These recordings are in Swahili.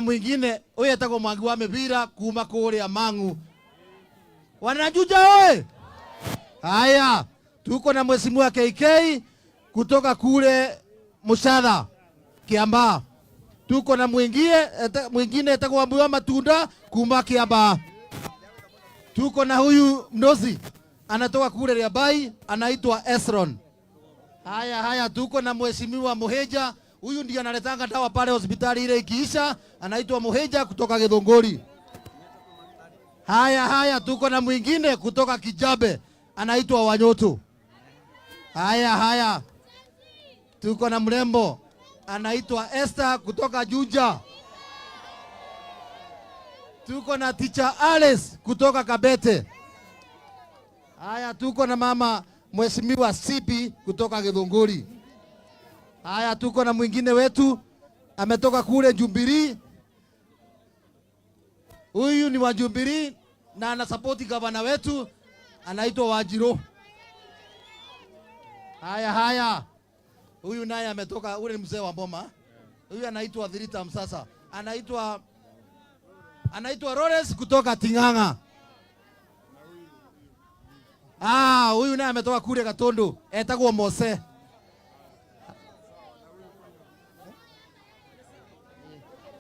Mwingine huyu etagwo Mwangi wa Mibira kuma kuria Mang'u. Wanajuja oe! Haya, tuko na mheshimiwa KK kutoka kule Mushadha Kiambaa. Tuko na mwingine etagwo Mbuya Matunda kuma Kiambaa. Tuko na huyu mdosi anatoka kule Riabai anaitwa Esron. Haya haya, tuko na mheshimiwa Muheja, huyu ndiye analetanga dawa pale hospitali ile ikiisha, anaitwa Muheja kutoka Githunguri. Haya haya, tuko na mwingine kutoka Kijabe anaitwa Wanyoto. Haya haya, tuko na mrembo anaitwa Esther kutoka Juja. Tuko na teacher Alice kutoka Kabete. Haya, tuko na mama mheshimiwa Sipi kutoka Githunguri. Haya, tuko na mwingine wetu ametoka kule Jubilee. Huyu ni wa Jubilee na anasapoti gavana wetu anaitwa Wajiro. Haya haya, huyu naye ametoka, ule ni mzee wa Mboma. Huyu anaitwa Dhirita Msasa, anaitwa Lawrence kutoka Ting'ang'a. Ah, huyu naye ametoka kule Gatundu, etagwo Mose.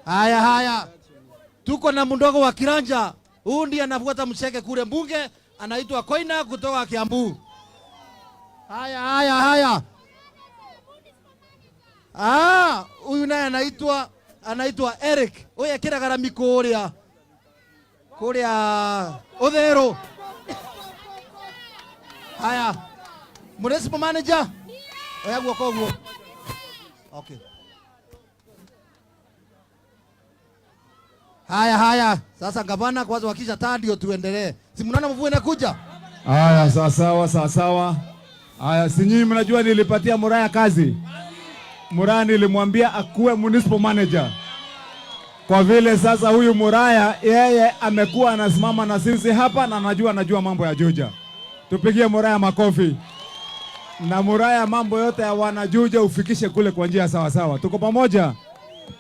Haya haya, tuko na mdogo wa Kiranja, huyu ndiye anafuata mcheke kule mbunge, anaitwa Koina kutoka Kiambu. Haya haya haya. Ah, huyu naye anaitwa Eric. Huyu akiraga rami kuria kuria Uthiru. Haya, municipal manager, oya guoko guo. Okay. Haya haya, sasa gavana kwanza wakisha taa ndio tuendelee. Si mnaona mvua inakuja? Haya, sawa sawa, sawa sawa. Haya, si nyinyi mnajua nilipatia Muraya kazi. Muraya nilimwambia akuwe municipal manager. Kwa vile sasa huyu Muraya yeye amekuwa anasimama na sisi hapa na anajua mambo ya Juja. Tupigie Muraya makofi. Na Muraya mambo yote ya wanajuja ufikishe kule kwa njia sawa sawa. Tuko pamoja.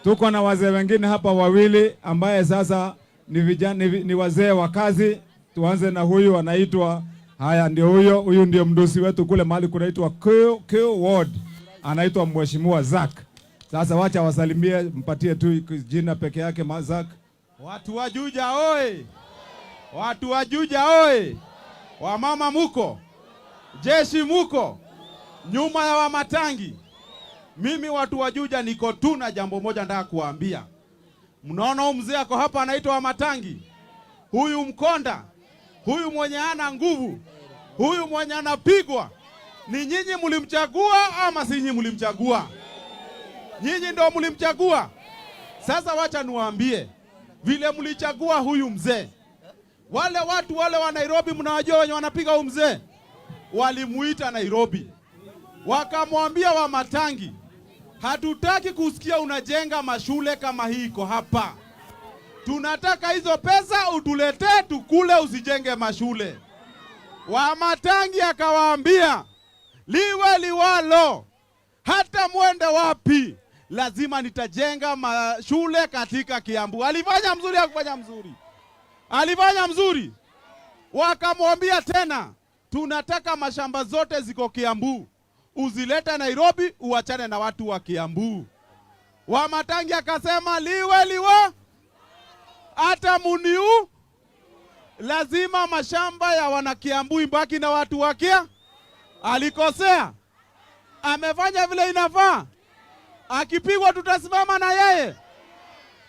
Tuko na wazee wengine hapa wawili ambaye sasa ni vijana, ni wazee wa kazi. Tuanze na huyu anaitwa, haya ndio huyo, huyu ndio mdosi wetu kule mahali kunaitwa Q Ward. Anaitwa Mheshimiwa Zack. Sasa wacha wasalimie, mpatie tu jina peke yake Zack. Watu wa Juja oe! Watu wa Juja oe! Wamama muko? Jeshi muko? Nyuma ya Wamatangi. Mimi watu wa Juja niko tu na jambo moja nataka kuwaambia. Mnaona huyu mzee ako hapa anaitwa Wamatangi. Huyu mkonda, huyu mwenye hana nguvu, huyu mwenye anapigwa. Ni nyinyi mlimchagua ama si nyinyi mlimchagua? Nyinyi ndio mlimchagua. Sasa wacha niwaambie vile mlichagua huyu mzee. Wale watu wale wa Nairobi mnawajua wenye wanapiga huyu mzee? Walimuita Nairobi. Wakamwambia Wamatangi, hatutaki kusikia unajenga mashule kama hii iko hapa. Tunataka hizo pesa utuletee tukule, usijenge mashule. Wamatangi akawaambia, liwe liwalo, hata mwende wapi, lazima nitajenga mashule katika Kiambu. Alifanya mzuri, hakufanya mzuri? Alifanya mzuri. Wakamwambia tena, tunataka mashamba zote ziko Kiambu uzilete Nairobi, uachane na watu wa Kiambu. Wamatangi akasema liwe liwe, hata muniu, lazima mashamba ya wanakiambu ibaki na watu wa Kia. Alikosea, amefanya vile inafaa. Akipigwa tutasimama na yeye.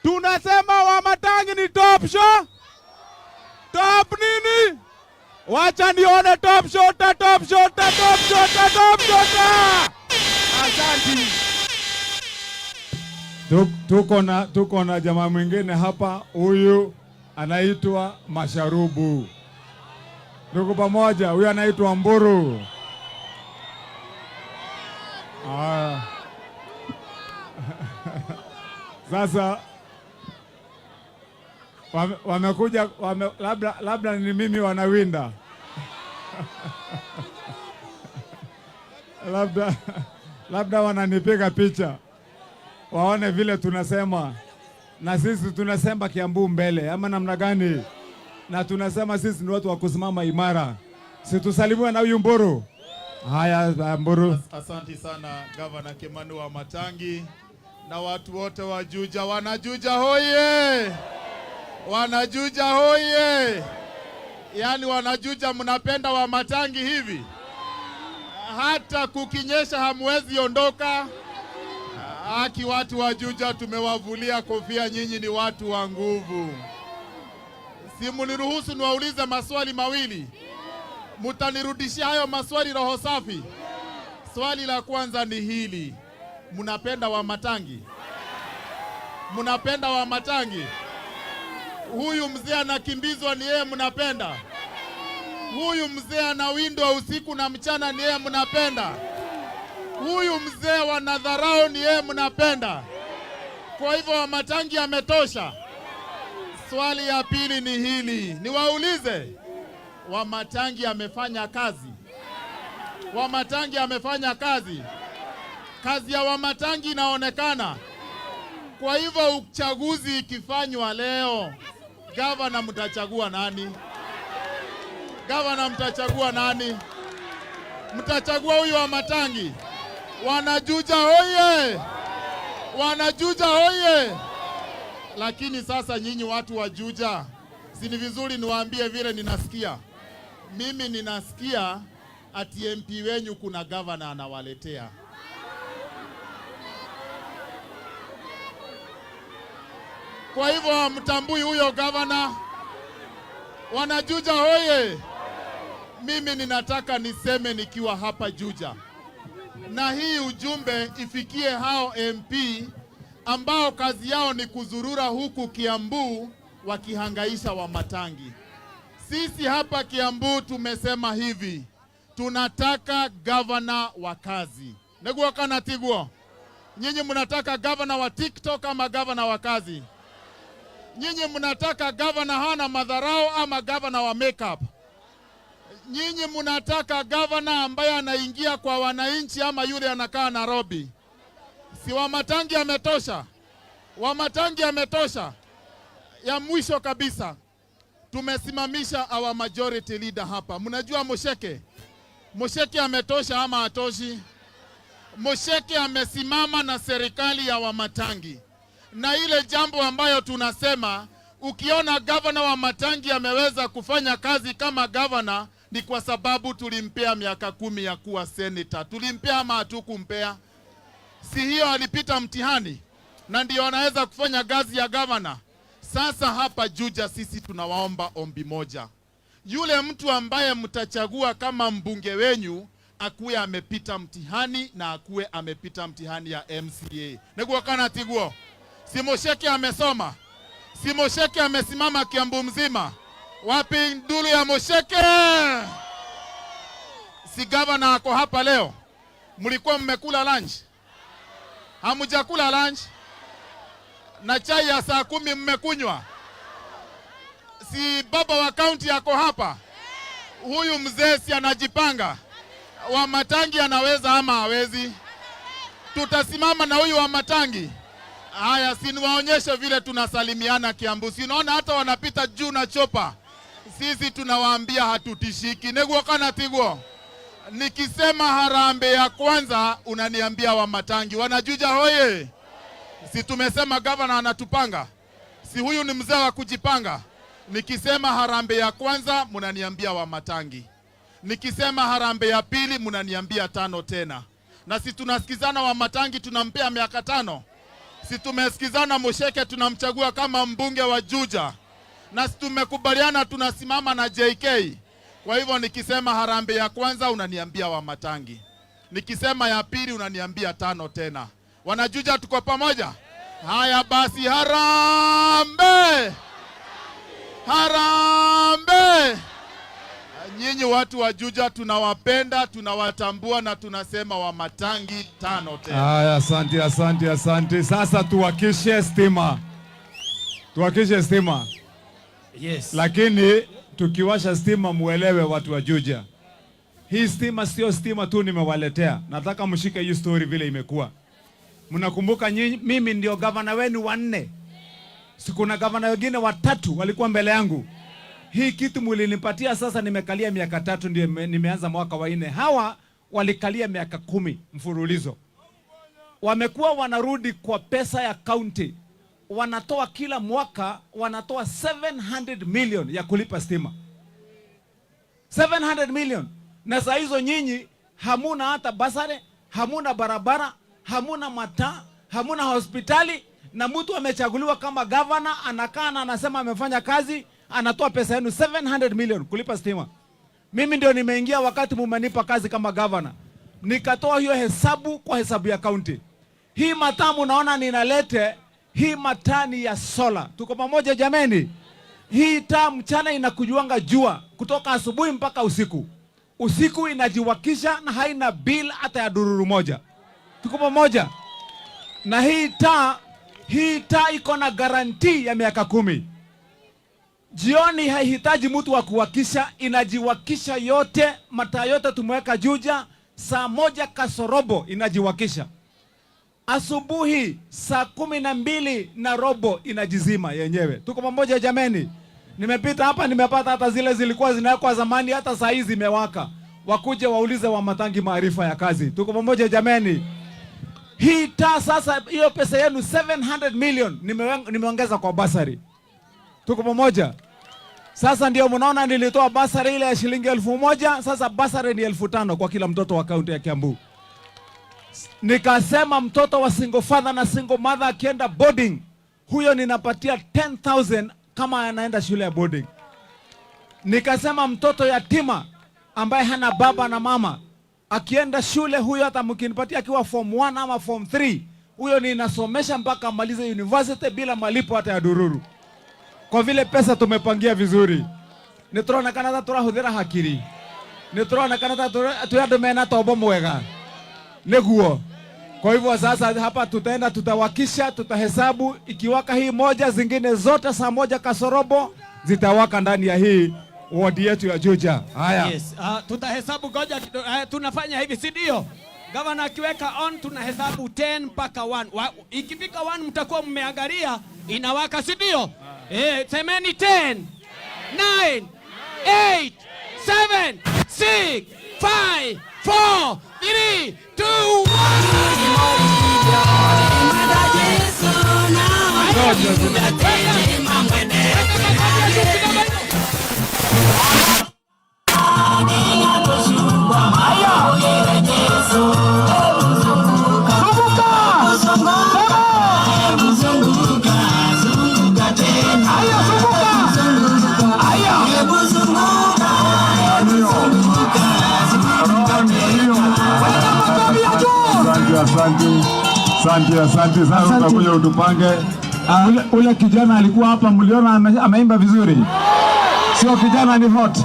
Tunasema Wamatangi ni top show. Top nini? Wacha nione top shota, top shota, top shota, top shota. Asante. Tuko na jamaa mwingine hapa, huyu anaitwa Masharubu. Tuko pamoja, huyu anaitwa Mburu. Sasa wamekuja, labda ni mimi wanawinda. Labda wananipiga picha waone vile tunasema. Na sisi tunasema Kiambu mbele, ama namna gani? Na tunasema sisi ni watu wa kusimama imara. Si tusalimiwe na huyu Mburu. Haya, Mburu. Asante sana, Gavana Kimani Wamatangi na watu wote wa Juja. Wanajuja hoye! Wanajuja hoye! Yaani wanajuja, mnapenda Wamatangi hivi? Hata kukinyesha hamwezi ondoka. Aki, watu wa Juja tumewavulia kofia, nyinyi ni watu wa nguvu. Si mniruhusu niwaulize maswali mawili? Mutanirudishia hayo maswali roho safi? Swali la kwanza ni hili: mnapenda Wamatangi? Mnapenda Wamatangi? Huyu mzee anakimbizwa, ni yeye mnapenda? Huyu mzee anawindwa usiku na mchana, ni yeye mnapenda? Huyu mzee wanadharau, ni yeye mnapenda? Kwa hivyo Wamatangi ametosha. Swali ya pili ni hili, niwaulize, Wamatangi amefanya kazi? Wamatangi amefanya kazi? Kazi ya Wamatangi inaonekana. Kwa hivyo uchaguzi ikifanywa leo, gavana mtachagua nani? Gavana mtachagua nani? Mtachagua huyu Wamatangi? Wanajuja hoye! Wanajuja hoye! Lakini sasa nyinyi watu wa Juja, si ni vizuri niwaambie vile ninasikia. Mimi ninasikia ati MP wenyu kuna gavana anawaletea. Kwa hivyo hamtambui huyo gavana. Wanajuja hoye! Mimi ninataka niseme nikiwa hapa Juja, na hii ujumbe ifikie hao MP ambao kazi yao ni kuzurura huku Kiambu wakihangaisha Wamatangi. Sisi hapa Kiambu tumesema hivi, tunataka gavana wa kazi. Neguo kana tiguo? Nyinyi mnataka gavana wa TikTok ama gavana wa kazi? Nyinyi mnataka gavana hana madharau ama gavana wa makeup? Nyinyi mnataka gavana ambaye anaingia kwa wananchi ama yule anakaa Nairobi? Si Wamatangi ametosha? Wamatangi ametosha. Ya mwisho kabisa, tumesimamisha our majority leader hapa. Mnajua Musheke? Musheke ametosha ama hatoshi? Musheke amesimama na serikali ya Wamatangi, na ile jambo ambayo tunasema, ukiona gavana Wamatangi ameweza kufanya kazi kama gavana ni kwa sababu tulimpea miaka 10 ya kuwa senator. Tulimpea ama hatukumpea? Si hiyo alipita mtihani na ndio anaweza kufanya kazi ya gavana. Sasa hapa Juja sisi tunawaomba ombi moja, yule mtu ambaye mtachagua kama mbunge wenyu akuwe amepita mtihani na akuwe amepita mtihani ya MCA. Neguo kana tiguo? Si Musheke amesoma? Si Musheke amesimama Kiambu mzima? Wapi ndulu ya Musheke? Si gavana ako hapa leo? Mlikuwa mmekula lunch? Hamujakula lunch? Na chai ya saa 10 mmekunywa? Si baba wa kaunti ako hapa? Huyu mzee si anajipanga? Wamatangi anaweza ama hawezi? Tutasimama na huyu Wamatangi. Haya, si niwaonyeshe vile tunasalimiana Kiambu. Si unaona hata wanapita juu na chopa. Sisi tunawaambia hatutishiki. Neguo kana tiguo? Nikisema harambee ya kwanza unaniambia Wamatangi. Wanajuja hoye! Si tumesema gavana anatupanga? Si huyu ni mzee wa kujipanga? Nikisema harambee ya kwanza mnaniambia Wamatangi. Nikisema harambee ya pili mnaniambia 5 tena. Na si tunasikizana Wamatangi tunampea miaka 5? Si tumesikizana Musheke tunamchagua kama mbunge wa Juja? Na si tumekubaliana tunasimama na JK? Kwa hivyo nikisema harambee ya kwanza unaniambia Wamatangi. Nikisema ya pili unaniambia 5 tena. Wanajuja tuko pamoja? Haya basi, harambee! Harambee! Nyinyi watu wa Juja tunawapenda, tunawatambua na tunasema Wamatangi 5 tena. Haya, asante, asante, asante. Sasa tuwakishe stima. Tuwakishe stima. Yes. Lakini tukiwasha stima muelewe watu wa Juja. Hii stima sio stima tu nimewaletea. Nataka mshike hii story vile imekuwa. Mnakumbuka nyinyi, mimi ndio gavana wenu wa 4. Si kuna gavana wengine watatu walikuwa mbele yangu. Hii kitu mulinipatia sasa, nimekalia miaka 3, ndio nimeanza mwaka wa 4. Hawa walikalia miaka 10 mfululizo, wamekuwa wanarudi kwa pesa ya county, wanatoa kila mwaka, wanatoa 700 million ya kulipa stima, 700 million. Na saa hizo nyinyi hamuna hata bursary, hamuna barabara, hamuna mataa, hamuna hospitali, na mtu amechaguliwa kama gavana anakaa na anasema amefanya kazi, anatoa pesa yenu 700 million kulipa stima. Mimi ndio nimeingia wakati mumenipa kazi kama gavana, nikatoa hiyo hesabu kwa hesabu ya county. Hii mataa munaona ninalete hii mataa ni ya solar. Tuko pamoja jameni? Hii taa mchana inakujuanga jua kutoka asubuhi mpaka usiku. Usiku inajiwakisha na haina bill hata ya dururu moja. Tuko pamoja? Na hii taa iko na guarantee ya miaka 10. Jioni haihitaji mtu wa kuwakisha, inajiwakisha yote. Mataa yote tumeweka Juja, saa moja kasorobo inajiwakisha. Asubuhi saa 12:15 inajizima yenyewe. Tuko pamoja jameni? Nimepita hapa nimepata hata zile zilikuwa zinawekwa zamani, hata saa hizi zimewaka. Wakuje waulize Wamatangi maarifa ya kazi. Tuko pamoja jameni? Hii taa sasa, hiyo pesa yenu 700 million nimeongeza kwa bursary. Tuko pamoja? Sasa ndio mnaona nilitoa bursary ile ya shilingi 1,000, sasa bursary ni 5,000 kwa kila mtoto wa kaunti ya Kiambu. Nikasema mtoto wa single father na single mother akienda boarding, huyo ninapatia 10,000 kama anaenda shule ya boarding. Nikasema mtoto yatima ambaye hana baba na mama akienda shule, huyo hata mkinipatia akiwa form 1 ama form 3, huyo ninasomesha mpaka amalize university bila malipo hata ya dururu, kwa vile pesa tumepangia vizuri. Nituronekana ta turahuthira hakiri, nituronekana ta twi andu mena tombo mwega niguo. Kwa hivyo sasa hapa tutaenda, tutawakisha, tutahesabu. Ikiwaka hii moja, zingine zote saa moja kasorobo zitawaka ndani ya hii wodi yetu ya Juja. Haya. Yes, tutahesabu goja kidogo. Tunafanya hivi, si ndio? Gavana akiweka on tunahesabu 10 mpaka 1. Ikifika 1 mtakuwa mmeangalia inawaka, si ndio? Eh, semeni 10 9 8 7 6 5 4 3 2 1. Asante, asante, asante, asante sana. Utakuja utupange. Ule kijana alikuwa hapa, mliona ameimba vizuri. Sio kijana ni hot,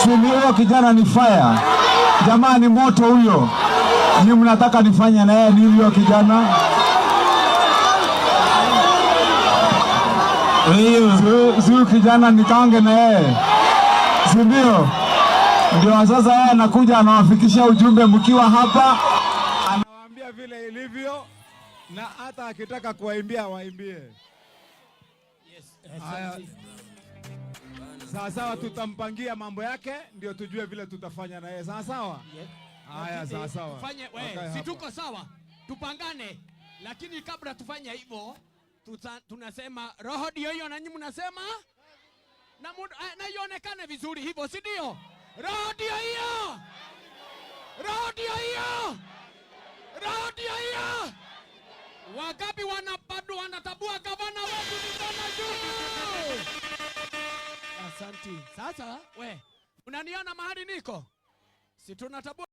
si huyo kijana ni fire. Jamaa ni moto huyo. Ni mnataka nifanye na yeye ni huyo kijana? Si huyu kijana nikaange na yeye, si ndio? Ndio sasa yeye anakuja anawafikishia ujumbe mkiwa hapa, anawaambia vile ilivyo, na hata akitaka kuwaimbia waimbie. Haya. Sawa sawa, tutampangia mambo yake ndio tujue vile tutafanya na yeye. Sawa sawa. Haya, sawa sawa. Tufanye we, Wakae si hapa. Tuko sawa, tupangane, lakini kabla tufanye hivyo tunasema roho ndio hiyo, na nyinyi mnasema na ionekane vizuri hivyo, si ndio? Roho ndio hiyo, roho ndio hiyo, roho ndio hiyo. Wangapi wana bado wanatambua gavana wetu mikono juu? Asante. Sasa we, unaniona mahali niko, si tunatambua